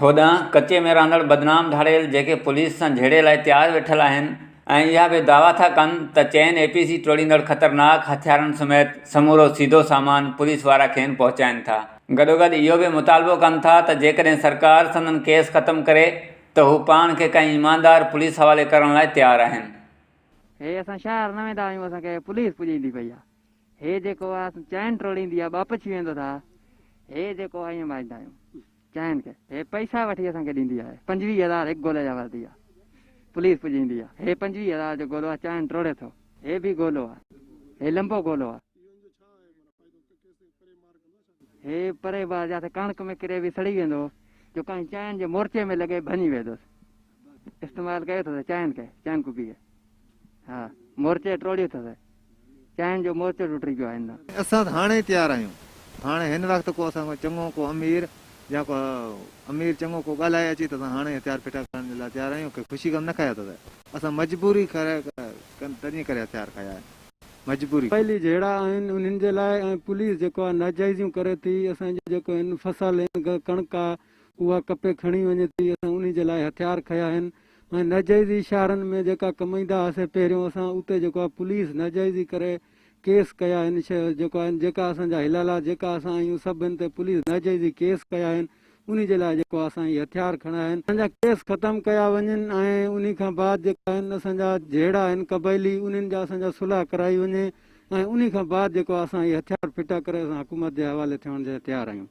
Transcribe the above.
هوڏانهن ڪچي ۾ رهندڙ بدنام ڌاڙيل جيڪي پوليس سان جهيڙي لاء تيار ويٺل آهن ۽ اها به دعويٰ ٿا ڪن ته چئن اي پي سي ٽوڙيندڙ خطرناڪ هٿيارن سميت سمورو سيڌو سامان پوليس وارا کين پهچائين ٿا. گڏوگڏ اهو به مطالبو ڪن ٿا ته جيڪڏهن سرڪار سندن ڪيس ختم ڪري ته هو پاڻ کي ڪنهن ايماندار پوليس حوالي ڪرڻ لاء تيار آهن. هي اسان شهر نه ويندا آهيون اسان کي پوليس پڄيندي پئي آ هي جيڪو آ چين ٽوڙيندي آ ٻاپڇي ويندو ٿا هي جيڪو آ ائين ماريندا آهيون چين کي هي پئسا وٺي اسان کي ڏيندي آهي 25 هزار هڪ گولي جا وردي آ پوليس پڄيندي آ هي 25 هزار جو گولو آ چين ٽوڙي ٿو هي به گولو آ هي لمبو گولو آ هي پري بار جاٿي ڪڻڪ ۾ ڪري به سڙي ويندو جو ڪنهن چين جي مورچي ۾ لڳي ڀڃي ويندس استعمال ڪيو اٿس چين کي چين ڪوپي کي ها مورچي ٽوڙيو اٿس چين جو مورچو ٽٽي پيو آهي هن. اسان ته هاڻي ئي تيار آهيون. هاڻي هن وقت ڪو اسان کان چڱو ڪو امير يا ڪو امير چڱو ڪو ڳالهائي اچي ته اسان هاڻي ئي هٿيار ڦٽا ڪرڻ جي لاء تيار آهيون. ڪي خوشي غم نه کايا اٿس. اسان مجبوري تڏهن ڪري هٿيار کايا آهن. مجبوري. قبائلي جهيڙا آهن انهن جي لاء ۽ پوليس جيڪو آهي ناجائزيون ڪري ٿي اسان جو جيڪو هن فصل هن ڪڻڪ آهي اها ڪپي کڻي وڃي ٿي اسان انهي جي لاء هٿيار کنيا آهن ۽ ناجائزي شهرن ۾ جيڪا ڪمائيندا هئاسي پهريون اسان اتي جيڪو آهي پوليس ناجائزي ڪري ڪيس ڪيا آهن جيڪو آهن جيڪا اسان جا حلالا جيڪا اسان آهيون سڀ ان تي پوليس ناجائزي ڪيس ڪيا آهن انهي جي لاء جيڪو اسان هي هٿيار کڻايا آهن اسان جا ڪيس ختم ڪيا وڃن ۽ انهي کان بعد جيڪا آهن اسان جا جهيڙا آهن قبائلي انهن جا اسان جا صلح ڪرائي وڃي ۽ انهي کان بعد جيڪو اسان هي هٿيار ڦٽا ڪري اسان حڪومت جي حوالي ٿيڻ جي تيار آهيون.